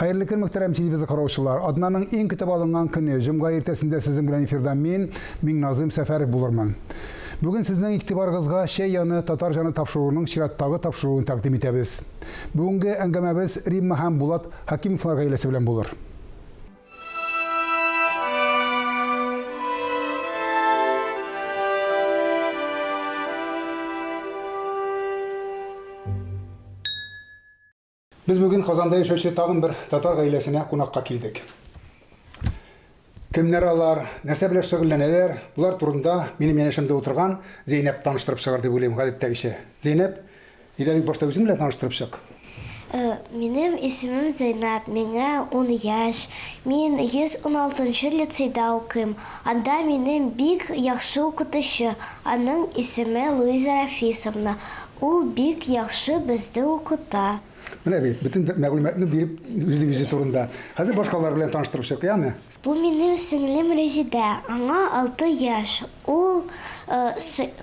Хәерле көн, мөхтәрәм телевизор караучылар. Атнаның иң көтеп алынган көне, җомга иртәсендә сезнең белән эфирда мин, Миңназыйм Сәфәров булырмын. Бүген сезнең игътибарыгызга Чәй яны татар җаны тапшыруының чираттагы тапшыруын тәкъдим итәбез. Бүгенге әңгәмәбез Римма һәм Булат Хакимовлар гаиләсе белән булыр. Без бүген Казанда яшәүче тагын бер татар гаиләсенә кунакка килдек. Кемнәр алар, нәрсә белән шөгыльләнәләр, болар турында минем янәшәмдә утырган Зәйнәп таныштырып чыгар дип уйлыйм, гадәттәгечә. Зәйнәп, әйдә бик башта үзең белән таныштырып чык. Минем исемем Зәйнәп, миңа ун яшь. Мин 116 нчы лицейда укыйм. Анда минем бик яхшы укытучы, аның исеме Луиза Рафисовна. Ул бик яхшы безне укыта. Менә бит, бөтен мәгълүматны биреп йөрде үзе турында. Хәзер башкалар белән таныштырып чык, яме? Бу минем сеңлем Резидә, аңа алты яшь. Ул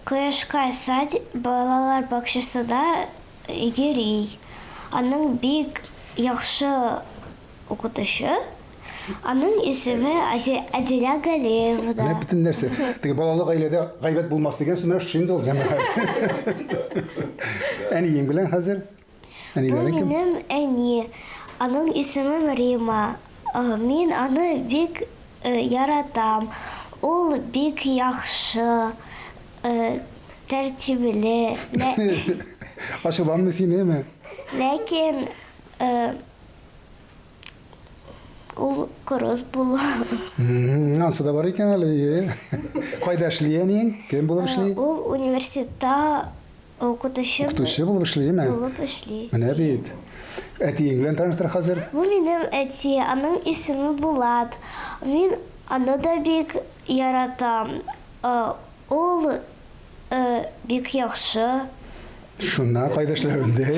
Кояшкай сад балалар бакчасында йөри. Аның бик яхшы укытучы. Аның исеме Адилә Галиева. Менә бөтен нәрсә. Теге балалы гаиләдә гайбәт булмас дигән сүз менә шушы инде ул, җәмәгать. Әниең белән хәзер. Әниләрең кем? Бу минем әни. Аның исеме Рима. Мин аны бик яратам. Ул бик яхшы, тәртипле. Ачуланмый синеме? Ләкин Ул кырыс була. Ансы да бар икән әле, ие. Кайда эшли әниең? Кем булып эшли? Ул университетта укытучы. Укытучы булып эшлиме? Булып эшли. Менә бит. Әтиең белән таныштыр хәзер. Бу минем әти, аның исеме Булат. Мин аны да бик яратам. Ул бик яхшы. Шуннан кайда эшләвендә?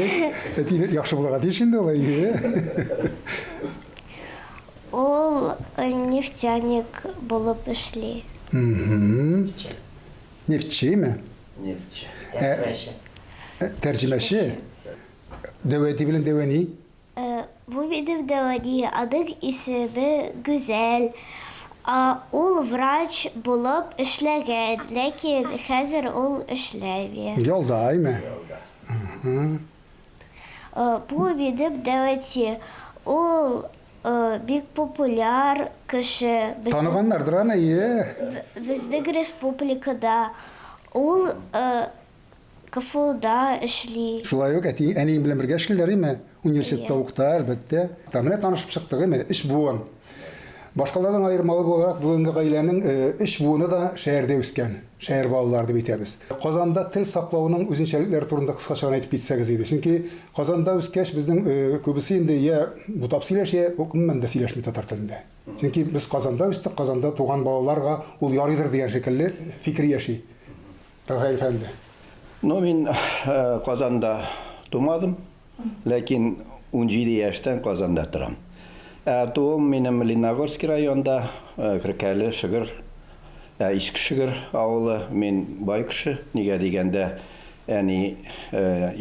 Әти яхшы булырга тиеш инде ул, әйе. Ул нефтяник булып эшли. Нефтьчеме? Нефтьче. Тәрҗемәче. Тәрҗемәче. Дәү әти белән дәү әни? Бу минем дәү әни, аның исеме Гүзәл. Ул врач булып эшләгән, ләкин хәзер ул эшләми. Ялда, әйме? Ялда. Бу минем дәү әти. Ул бик популяр кеше. Таныганнардыр аны, ие. Безнең республикада. Ул КФУда эшли. Шулай ук әти, әнием белән бергә эшлиләр име? Университетта укыта, әлбәттә. Та менә танышып чыктык име, өч буын. Башкалардан аермалы буларак, бүгенге гаиләнең өч буыны да шәһәрдә үскән, шәһәр балалары дип әйтәбез. Казанда тел саклауның үзенчәлекләре турында кыскача гына әйтеп китсәгез иде. Чөнки Казанда үскәч, безнең күбесе инде я бутап сөйләшә, я гомумән дә сөйләшми татар телендә. Чөнки без Казанда үстек, Казанда туган балаларга ул ярыйдыр дигән шикелле фикер яши. Рафаэль әфәнде. Ну, мин Казанда тумадым, ләкин 17 яшьтән Казанда торам. Ә туым минем Лениногорский районында, Керкәле, Шөгер, Иске Шөгер авылы. Мин бай кеше, нигә дигәндә, әни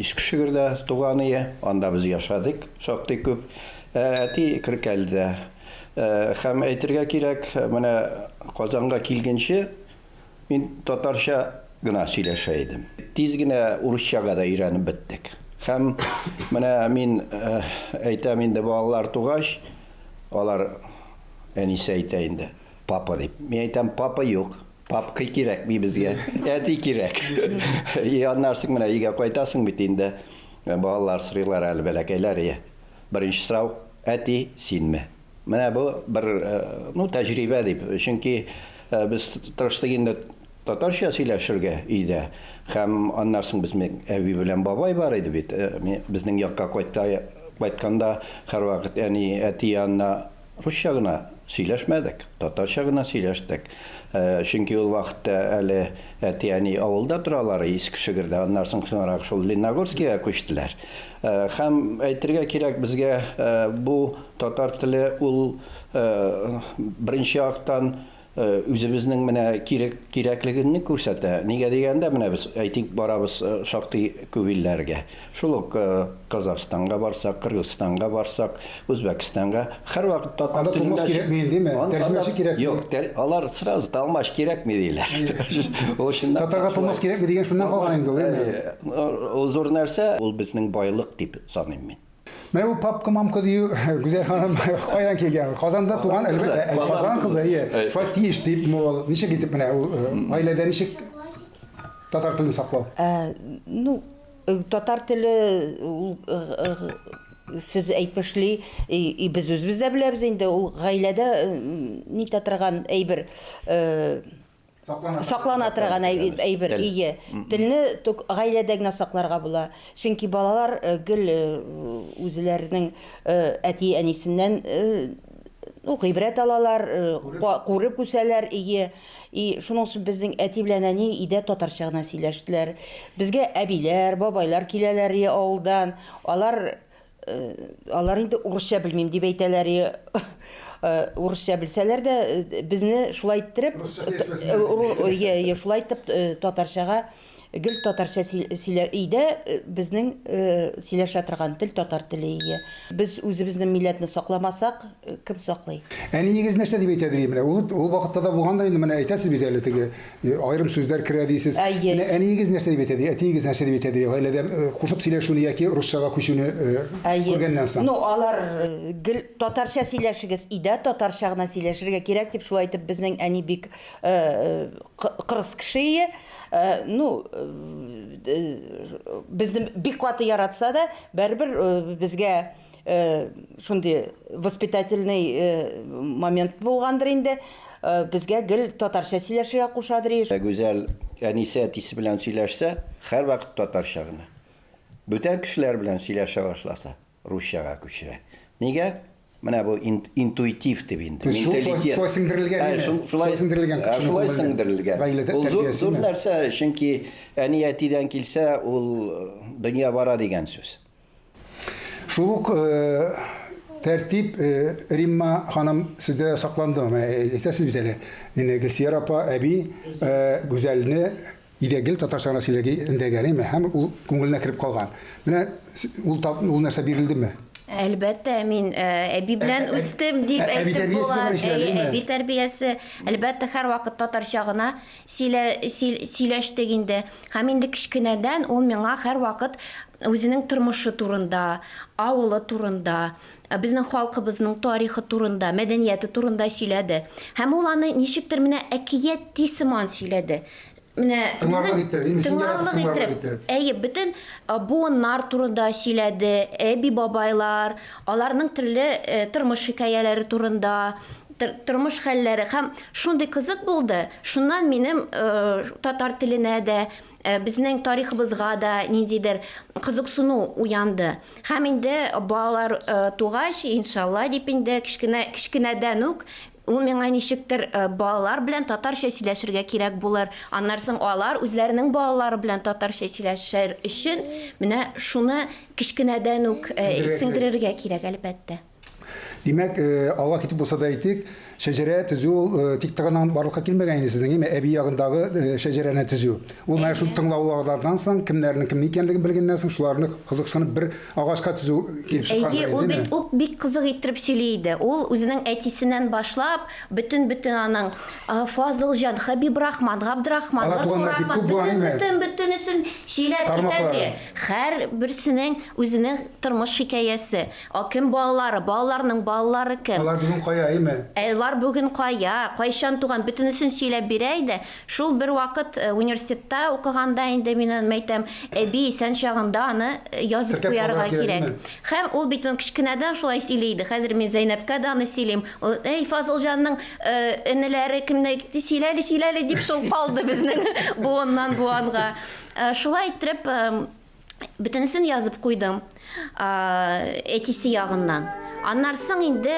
Иске Шөгердә туган ие, анда без яшәдек шактый күп. Ә әти Керкәледә. Һәм әйтергә кирәк, менә Казанга килгәнче Мин татарча гына сөйләшә идем. Тиз генә урысчага да өйрәнеп беттек. Һәм менә мин әйтәм инде, балалар тугач, алар әнисе әйтә инде, папа дип. Мин әйтәм, папа юк, папка кирәкми безгә, әти кирәк. И аннан соң менә өйгә кайтасың бит инде, балалар сорыйлар әле бәләкәйләр, беренче сорау, әти, синме? Менә бу бер, ну, тәҗрибә дип. Чөнки без тырыштык инде татарча сөйләшергә өйдә. Һәм аннан соң безнең әби белән бабай бар иде бит. Безнең якка кайтканда һәрвакыт әни, әти янына русча гына сөйләшмәдек, татарча гына сөйләштек. Чөнки ул вакытта әле әти-әни авылда торалар, Иске Шөгердә, аннан соң соңрак шул Лениногорскига күчтеләр. Һәм әйтергә кирәк, безгә бу татар теле ул беренче яктан. Үзебезнең менә кирәк, кирәклегенне күрсәтә. Нигә дигәндә, менә без, әйтик, барабыз шактый күп илләргә. Шул ук Казахстанга барсак, Кыргызстанга барсак, Үзбәкстанга, һәрвакыт татар Анда телендә тылмач кирәкми инде, димме? Тәрҗемәче кирәкми. Юк, алар сразу тылмач кирәкми диләр. Ул чынлап та Татарга тылмач кирәкми дигән шуннан калган инде ул, әйеме? Ул зур нәрсә, ул безнең байлык дип саныйм мин. Менә бу папка-мамка дию, Гүзәл ханым, кайдан килгән? Казанда туган, әлбәттә, Казан кызы, әйе. Шулай тиеш дип, ул ничек итеп менә ул гаиләдә ничек татар телен саклау? Ну, татар теле ул сез әйтмешли, и без үзебез дә беләбез инде, ул гаиләдә нитә торган әйбер. Саклана торган әйбер, ие. Телне гаиләдә генә сакларга була. Чөнки балалар гел үзләренең әти-әнисеннән ну, гыйбрәт алалар, күреп үсәләр, ие. И шуның өчен безнең әти белән әни өйдә татарча гына сөйләштеләр. Безгә әбиләр, бабайлар киләләр ие авылдан. Алар Алар инде урысча белмим дип әйтәләр. Урысча белсәләр дә, безне шулай иттереп, шулай итеп татарчага гел татарча сөйләр. Өйдә безнең сөйләшә торган тел татар теле ие. Без үзебезнең милләтне сакламасак, кем саклый? Әниегез нәрсә дип әйтә ди менә? Ул ул вакытта да булгандыр инде, менә әйтәсез бит әле теге Аерым сүзләр керә дисез. Әйе. Менә әниегез нәрсә дип әйтә ди, әтиегез нәрсә дип әйтә ди, гаиләдә кушып сөйләшүне яки русчага күчүне күргәннән соң? Ну, алар гел татарча сөйләшегез, өйдә татарча гына сөйләшергә кирәк дип, шулай итеп безнең әни бик кырыс кеше ие. Ну, безне бик каты яратса да, барыбер безгә шундый воспитательный момент булгандыр инде. Безгә гел татарча сөйләшергә кушадыр. Гүзәл әнисе әтисе белән сөйләшсә, һәрвакыт татарча гына. Бүтән кешеләр белән сөйләшә башласа, русчага күчерә. Нигә? Менә бу интуитив дип инде, менталитет. Шулай сеңдерелгән инде. Шулай сеңдерелгән кешенең Шулай сеңдерелгән. Ул зур нәрсә, чөнки әни әтидән килсә, ул дөнья бара дигән сүз. Шул ук тәртип Римма ханым сездә дә сакландымы? Менә әйтәсез бит әле, инде Гөлсияр апа, әби Гүзәлне өйдә гел татарча гына сөйләргә өндәгән, әйме? Һәм ул күңеленә кереп калган. Менә ул ул нәрсә бирелдеме? Әлбәттә, мин әби белән үстем дип әйтеп була. Әби тәрбиясе, әлбәттә, һәрвакыт татарча гына Сөйлә, сөйләштек инде. Һәм инде кечкенәдән ул миңа һәрвакыт үзенең тормышы турында, авылы турында, безнең халкыбызның тарихы турында, мәдәнияте турында сөйләде. Һәм ул аны ничектер менә әкияти сыман сөйләде. Менә Тыңларлык иттереп, инде син яратып тыңларлык иттереп. Әйе, бөтен буыннар турында сөйләде, әби-бабайлар, аларның төрле тормыш хикәяләре турында, тормыш хәлләре һәм шундый кызык булды. Шуннан минем татар теленә дә, безнең тарихыбызга да ниндидер кызыксыну уянды. Һәм инде балалар тугач, иншалла дип инде кечкенә кечкенәдән үк ул миңа ничектер балалар белән татарча сөйләшергә кирәк булыр. Аннан соң алар үзләренең балалары белән татарча сөйләшер өчен менә шуны кечкенәдән үк сеңдерергә кирәк, әлбәттә. Димәк, алга китеп булса да әйтик, шәҗәрә төзү ул тик тыгыннан барлыкка килмәгән инде сезнең, әйме, әби ягындагы шәҗәрәне төзү. Ул менә шул тыңлаулардан соң, кемнәрнең кем икәнлеген белгәннән соң, шуларны кызыксынып бер агачка төзү килеп чыккан Әйе, ул бит ул бик кызык иттереп сөйли иде. Ул үзенең әтисеннән башлап, бөтен-бөтен аның Фазылҗан, Хәбибрахман, Габдрахман, Алар туганнар бик күп була, бөтен, бөтен, бөтенесен сөйләп китә. Һәрберсенең үзенең тормыш хикәясе. А кем балалары, балаларның балалары кем? Алар бүген кая, әйме? Алар бүген кая, кайчан туган, бөтенесен сөйләп бирә иде. Шул бервакыт университетта укыганда инде мин аны әйтәм, әби исән чагында аны язып Теркәп куярга калдырырга кирәк, кирәк. әйме? Һәм ул бит аны кечкенәдән шулай сөйли иде. Хәзер мин Зәйнәпкә дә аны сөйлим. Ул, әй, Фазылҗанның энеләре кемне, сөйлә әле, сөйлә әле, дип шул калды безнең буыннан буынга. Шулай иттереп, Бөтенесен язып куйдым. Әтисе ягыннан. Аннан соң инде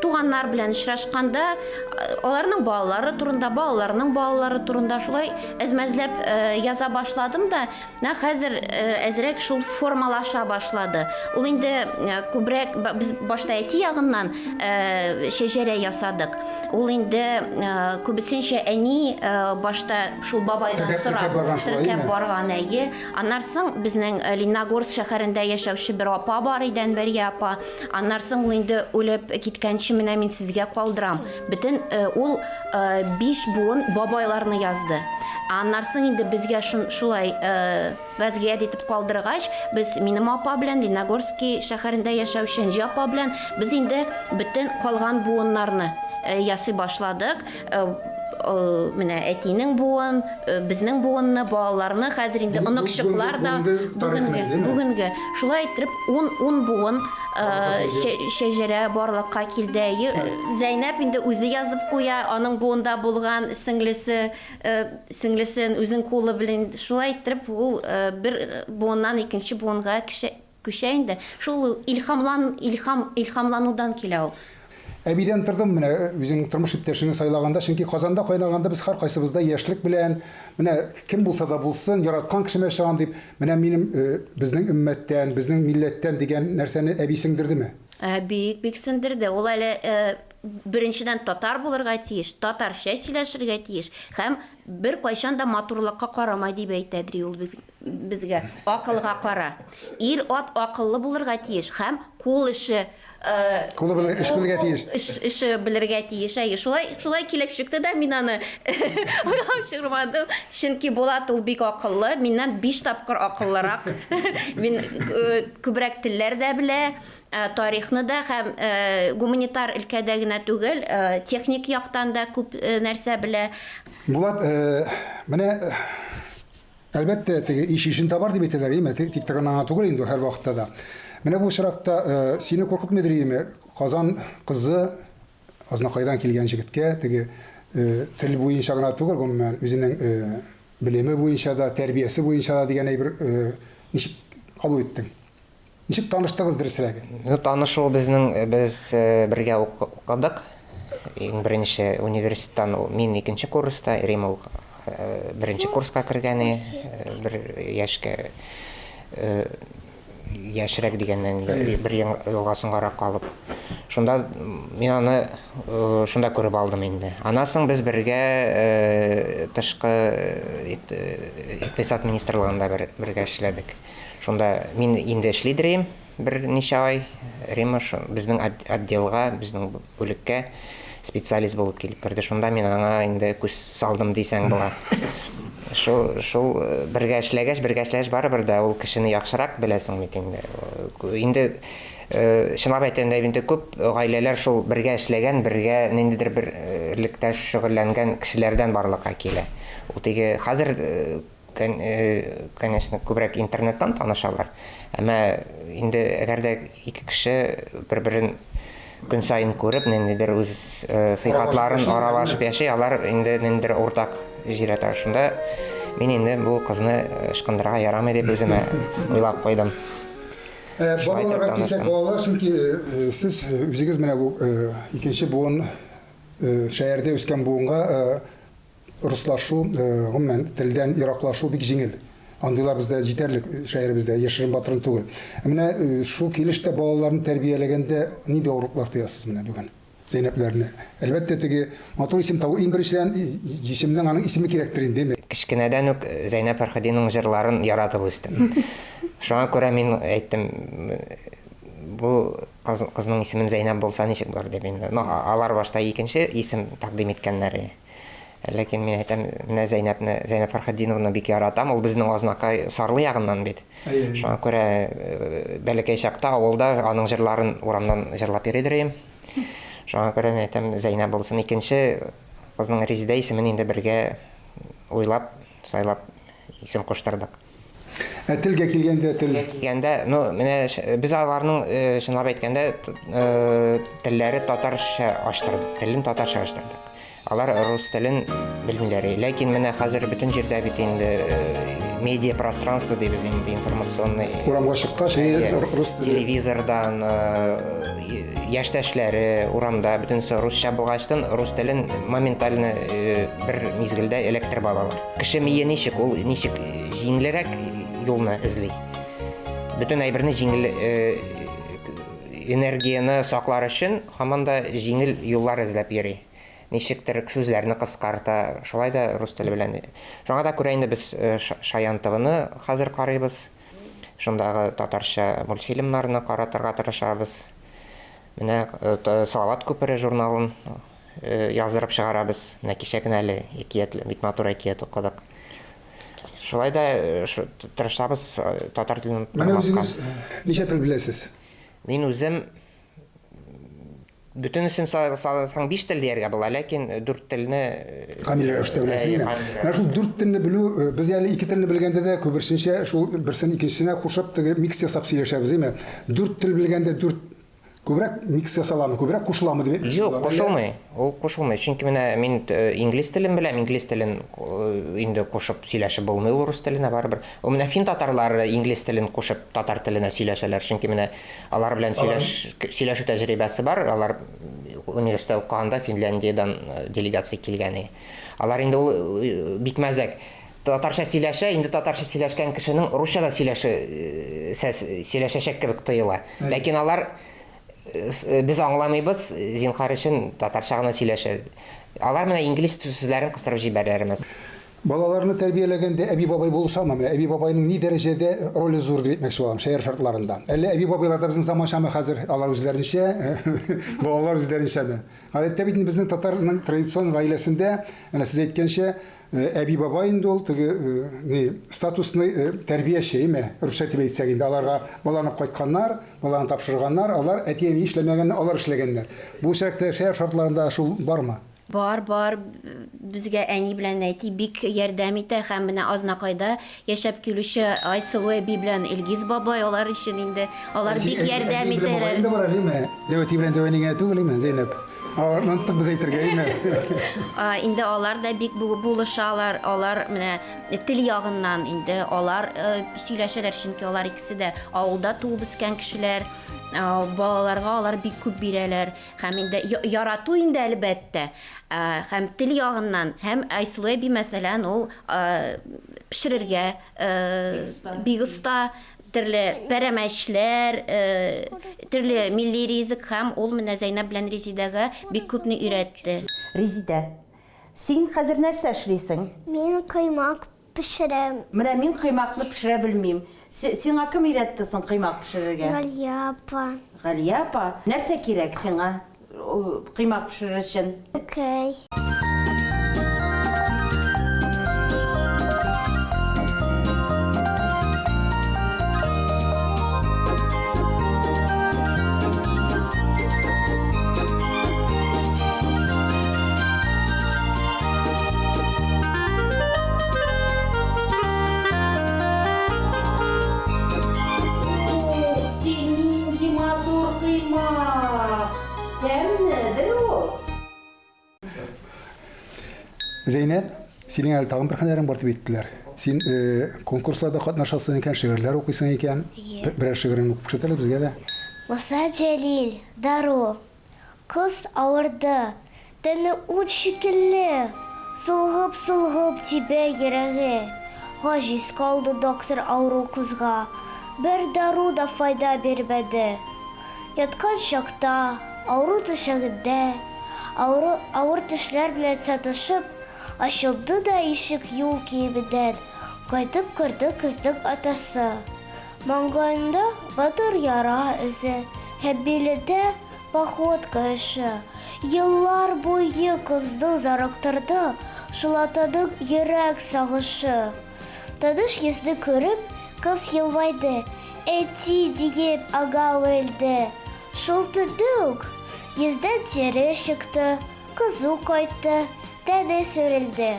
Туганнар белән очрашканда, аларның балалары турында, балаларының балалары турында шулай әзмәзләп яза башладым да, менә хәзер әзрәк шул формалаша башлады. Ул инде күбрәк без башта әти ягыннан шәҗәрә ясадык. Ул инде күбесенчә әни башта шул бабайдан сорап теркәп барган, әйе. Аннан соң безнең Лениногорск шәһәрендә яшәүче бер апа бар иде, Әнвәрия апа. Аннан соң ул инде үлеп киткәнче менә мин сезгә калдырам. Бөтен ул биш буын бабайларны язды. Аннан соң инде безгә шулай вәзгыять итеп калдыргач, без минем апа белән, Лениногорски шәһәрендә яшәүче Энҗе апа белән без инде бөтен калган буыннарны ясый башладык. Менә әтинең буын, безнең буынны, балаларны, хәзер инде оныкчыклар да бүгенге, бүгенге. Шулай иттереп, ун, ун буын шәҗәрә барлыкка килде. Зәйнәп инде үзе язып куя, аның буында булган сеңлесе, сеңлесен үзен кулы белән. Шулай иттереп, ул бер буыннан икенче буынга Күчә инде. Шул ул илһамлан, илһам, илһамланудан килә ул. Әбидән тордым менә үзеңнең тормыш иптәшеңне сайлаганда, чөнки Казанда кайнаганда без һәркайсыбыз да яшьлек белән, менә кем булса да булсын, яраткан кешемә чыгам дип, менә минем безнең өммәттән, безнең милләттән дигән нәрсәне әби сеңдердеме? Бик, бик сеңдерде. Ул әле беренчедән татар булырга тиеш, татарча сөйләшергә тиеш һәм беркайчан да матурлыкка карама дип әйтә, ди ул безгә. Акылга кара. Ир-ат акыллы булырга тиеш һәм кул эше Кулы белән эш белергә тиеш. Эш, эше белергә тиеш, әйе. Шулай, шулай килеп чыкты да мин аны уйлап чыгармадым. Чөнки Булат ул бик акыллы, миннән 5 тапкыр акыллырак. Мин күбрәк телләр дә белә, тарихны да һәм гуманитар өлкәдә генә түгел, техник яктан да күп нәрсә белә. Булат, менә Әлбәттә, теге иш ишен табар дип әйтәләр, име? Тик тыгыннан гына түгел инде һәрвакытта да. Менә бу очракта э, сине куркытмыйдыр име? Казан кызы Азнакайдан килгән җегеткә теге э, тел буенча гына түгел, гомумән, үзенең э, белеме буенча да, тәрбиясе буенча да дигән әйбер ничек кабул иттең? Ничек таныштыгыз дөресрәге? Ну, танышу безнең без бергә укыдык. Иң беренче университеттан мин икенче курста, Рим ул беренче курска кергән бер яшькә яшьрәк дигәннән бер елга соңгарак калып. Шунда мин аны шунда күреп алдым инде. Аннан соң без бергә тышкы икътисад министрлыгында бергә эшләдек. Шунда мин инде эшлидер идем берничә ай. Рима безнең отделга, безнең бүлеккә специалист булып килеп керде. Шунда мин аңа инде күз салдым дисәң була. Шул, шул э, бергә эшләгәч, бергә эшләгәч барыбер дә ул кешене яхшырак беләсең бит инде. Инде э, чынлап әйткәндә инде күп гаиләләр шул бергә эшләгән, бергә ниндидер бер э, берлектә шөгыльләнгән кешеләрдән барлыкка килә. Ул теге хәзер Конечно, күбрәк интернеттан танышалар. Әмма инде әгәр дә ике кеше бер-берен көн саен күреп, ниндидер үз сыйфатларын аралашып яши, алар инде ниндидер уртак җир ята. Шунда мин инде бу кызны ычкындырырга ярамый дип үземә уйлап куйдым. Балаларга килсәк, балалар, чөнки сез үзегез менә бу икенче буын шәһәрдә үскән буынга Руслашу, гомумән, телдән ераклашу бик җиңел. Андыйлар бездә җитәрлек шәһәребездә, яшерен-батырын түгел. Ә менә шул килеш тә балаларны тәрбияләгәндә нинди авырлыклар тоясыз менә бүген? Зәйнәпләрне. Әлбәттә, теге матур исем табу, иң беренчедән, җисемнең аның исеме кирәктер инде, әйме? Кечкенәдән үк Зәйнәп Фәрхетдинның җырларын яратып үстем. Шуңа күрә мин әйттем, бу кыз, кызның исемен Зәйнәп булса ничек булыр дип инде. Ну, алар башта икенче исем тәкъдим иткәннәр. Ләкин мин әйтәм, менә Зәйнәпне, Зәйнәп Фәрхетдиновны бик яратам. Ул безнең Азнакай Сарлы ягыннан бит. Шуңа күрә э, бәләкәй чакта авылда аның җырларын урамнан җырлап йөридер идем. Шуңа күрә мин әйтәм, Зәйнәп булсын. Икенче кызның Резидә исемен инде бергә уйлап, сайлап исем куштырдык. Ә телгә килгәндә тел. Телгә килгәндә, ну, менә без аларның э, чынлап әйткәндә э, телләре татарча ачтырдык, телен татарча ачтырдык. Алар рус телен белмиләр. Ләкин менә хәзер бөтен җирдә бит инде э, медиапространство дибез инде, информационный. Урамга чыккач, рус теле. Телевизордан, яшьтәшләре урамда бөтенесе русча булгачтын, рус телен моментально бер мизгелдә эләктереп алалар. Кеше мие ничек, ул ничек җиңелрәк юлны эзли. Бөтен әйберне җиңел энергияне саклар өчен һаман да җиңел юллар эзләп йөри. Ничектер сүзләрне кыскарта, шулай да рус теле белән. Шуңа да күрә инде без Шаян ТВны хәзер карыйбыз. Шундагы татарча мультфильмнарны каратырга тырышабыз. Менә Салават күпере журналын яздырып чыгарабыз. Менә кичә генә әле әкият, бик матур әкият укыдык. Шулай да тырышабыз татар телен Менә үзегез ничә тел беләсез? Мин үзем Бөтенесен салсаң биш тел дияргә була, ләкин дүрт телне камил рәвештә беләсең инде. Менә шул дүрт телне белү, без әле ике телне белгәндә дә күбесенчә шул берсен икенчесенә кушып теге микс ясап сөйләшәбез, әйме? Дүрт тел белгәндә дүрт күбрәк микс ясаламы, күбрәк кушыламы дип әйтмәкче Юк, кушылмый. Ул кушылмый. Чөнки менә мин инглиз телен беләм, инглиз телен инде кушып сөйләшеп булмый ул рус теленә барыбер. Ул менә фин татарлары инглиз телен кушып татар теленә сөйләшәләр. Чөнки менә Алар белән сөйләш, сөйләшү тәҗрибәсе бар. Алар университетта укыганда Финляндиядән делегация килгән. Алар инде ул бик мәзәк. Татарча сөйләшә, инде татарча сөйләшкән кешенең русча да сөйләшә, сөйләшәчәк кебек тоела. Ләкин алар без аңламыйбыз, зинһар өчен татарча гына сөйләшә. Алар менә инглиз сүзләрен кыстырып җибәрәләр мәсәлән. Балаларны тәрбияләгәндә әби-бабай булышамы? Менә әби-бабайның ни дәрәҗәдә роле зур дип әйтмәкче булам, шәһәр шартларында. Әллә әби-бабайлар да безнең заманчамы хәзер? Алар үзләренчә, балалар үзләренчәме? Гадәттә бит инде безнең татарның традицион гаиләсендә, әнә сез әйткәнчә, әби-бабай инде ул теге ни, статусный тәрбияче, әйме? Русча дип әйтсәк инде, аларга баланы алып кайтканнар, баланы тапшырганнар, алар әти-әни эшләмәгәнне алар эшләгәннәр. Бу очракта шәһәр шартларында шул бармы? Бар, бар. Безгә әни белән әти бик ярдәм итә һәм менә Азнакайда яшәп килүче Айсылу әби белән Илгиз бабай алар өчен инде алар бик ярдәм итәләр. Әби белән бабаең да бар әле, әйме? Дәү әти белән дәү әни генә түгел, әйме, Зәйнәп? Аларны оныттык без әйтергә, әйме? Инде алар да бик булышалар. Алар менә тел ягыннан инде алар сөйләшәләр, чөнки алар икесе дә авылда туып үскән кешеләр. Балаларга алар бик күп бирәләр. Һәм инде ярату инде, әлбәттә. Һәм тел ягыннан, һәм Айсылу әби, мәсәлән, ул пешерергә бик оста, төрле пәрәмәчләр, төрле милли ризык һәм ул менә Зәйнәб белән Резидәгә бик күпне өйрәтте. Резидә, син хәзер нәрсә эшлисең? Мин коймак Пешерәм. Менә мин коймакны пешерә белмим. Сиңа кем өйрәтте соң коймак пешерергә? Галия апа. Галия апа. Нәрсә кирәк сиңа коймак пешерер өчен? Күкәй. Ух ты, нинди матур коймак! Тәмледер ул. Зәйнәп, синең әле тагын бер һөнәрең бар дип әйттеләр. Син конкурсларда катнашасың икән, шигырьләр укыйсың икән. Берәр шигыреңне укып күрсәт әле безгә дә. Муса Җәлил, Дару. Кыз авырды. Тәне ут шикелле, сулгып-сулгып тибә йөрәге. Гаҗиз калды доктор авыру кызга, бер дару да файда бирмәде. Яткан чакта, авыру түшәгендә, авыру авыр төшләр белән саташып, ачылды да ишек юл киеменнән кайтып керде кызның атасы. Маңгаенда батыр яра эзе һәм билендә походка эше. Еллар буе кызны зарыктырды шул атаның йөрәк сагышы. Таныш йөзне күреп, кыз елмайды, Әти, диеп, аңа үрелде. Шул төнне үк йөздән тире чыкты, Кызу кайтты, тәне сүрелде.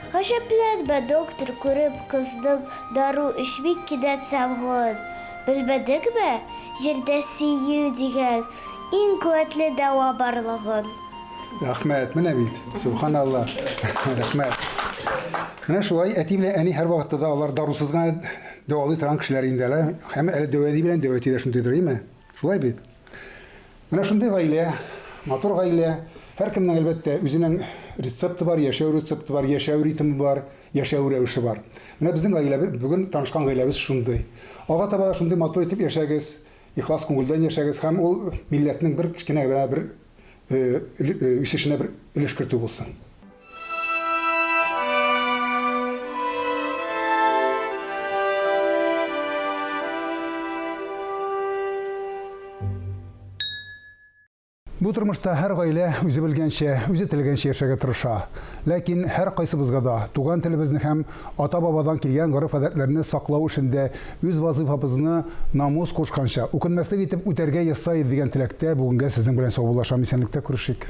Гаҗәпләнмә, доктор, күреп кызның дару эчми кинәт савыгуын. Белмәдеңме, җирдә сөю дигән иң куәтле дәва барлыгын? Рәхмәт, менә бит, сөбханалла, рәхмәт. Менә шулай әти белән әни һәрвакытта да алар дарусыз гына дәвалый торган кешеләр инде әле. Һәм әле дәү әни белән дәү әти дә шундыйдыр, әйеме? Шулай бит? Менә шундый гаилә, матур гаилә. Һәркемнең, әлбәттә, үзенең рецепты бар, яшәү рецепты бар, яшәү ритмы бар, яшәү рәвеше бар. Менә безнең гаиләбез, бүген танышкан гаиләбез шундый. Алга таба да шундый матур итеп яшәгез, ихлас күңелдән яшәгез һәм ул милләтнең бер кечкенә генә бер үсешенә бер өлеш кертү булсын. Бу тормышта һәр гаилә үзе белгәнчә, үзе теләгәнчә яшәргә тырыша. Ләкин һәркайсыбызга да туган телебезне һәм ата-бабадан килгән гореф-гадәтләрне саклау эшендә үз вазыйфабызны намус кушканча, үкенмәслек итеп үтәргә язса иде дигән теләктә бүгенгә сезнең белән саубуллашам. Исәнлектә күрешик.